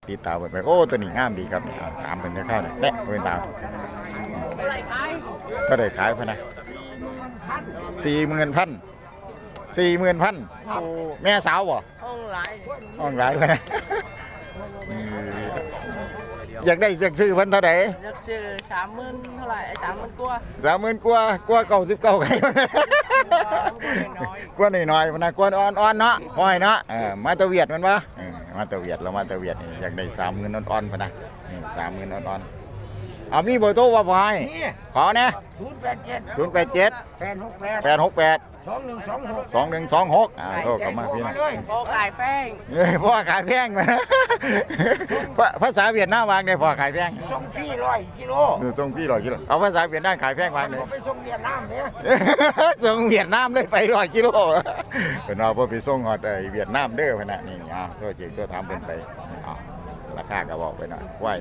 ຕິດຕາມເພິ່ນໄປ. ໂອ້ ໂຕນີ້ງາມດີຄັບນີ້. ເອົາ ຖາມເພິ່ນຈັກຄາວແດ່ ເພິ່ນຖາມ ເທົ່າໃດຂາຍເພິ່ນນະ? ສີ່ໝື່ນພັນ ສີ່ໝື່ນພັນ. ໂອ້ ແມ່ສາວບໍ່? ຫ້ອງຫຼາຍ ຫ້ອງຫຼາຍເພິ່ນນະ. ເອີ ຢາກໄດ້ ຢາກຊື້ເພິ່ນເທົ່າໃດ? ຢາກຊື້ສາມໝື່ນເທົ່າໃດ? ສາມໝື່ນກວ່າ ສາມໝື່ນກວ່າ. ກວ່າເກົ້າສິບເກົ້າ ກວ່ານ້ອຍໆ ກວ່ານ້ອຍໆ ພຸ້ນນະ ກວ່າອ່ອນໆເນາະ ຫ້ອຍເນາະ. ເອີ ມາແຕ່ຫວຽດແມ່ນບໍ່? ເອີ ມາແຕ່ຫວຽດ ລາວມາແຕ່ຫວຽດນີ້ ຢາກໄດ້ສາມໝື່ນອ່ອນໆ ພຸ້ນນະ. ນີ້ ສາມໝື່ນອ່ອນໆ. ເອົາ ມີເບີໂທບໍ່ ພໍ່ໃຫຍ່? ມີ ຂໍແດ່. ສູນແປດເຈັດ ສູນແປດເຈັດ ແປດຫົກແປດ ແປດຫົກແປດ ສອງໜຶ່ງສອງຫົກ ສອງໜຶ່ງສອງຫົກ. ອ່າ ໂທເຂົ້າມາພີ່ນ້ອງ. ພໍ່ຂາຍແພງ ເອີ ພໍ່ຂາຍແພງ. ພາ ພາສາຫວຽດນາມວ່າຈັ່ງໃດ ພໍ່ຂາຍແພງ? ສົ່ງຟຣີຮ້ອຍກິໂລ ເອີ ສົ່ງຟຣີຮ້ອຍກິໂລ. ເອົາ ພາສາຫວຽດນາມຂາຍແພງວ່າຈັ່ງໃດ? ບໍ່ໄປສົ່ງຫວຽດນາມເດ້ ສົ່ງຫວຽດນາມເລີຍ ໄປຮ້ອຍກິໂລ. ເພິ່ນວ່າບໍ່ໄປສົ່ງຮອດໄອ້ຫວຽດນາມເດີ ພຸ້ນນະ. ນີ້ ເອົາ ໂທເຈກໂທຖາມເພິ່ນໄປ. ເອົາ ລາຄາກໍເວົ້າໄປເນາະ ຄວາຍ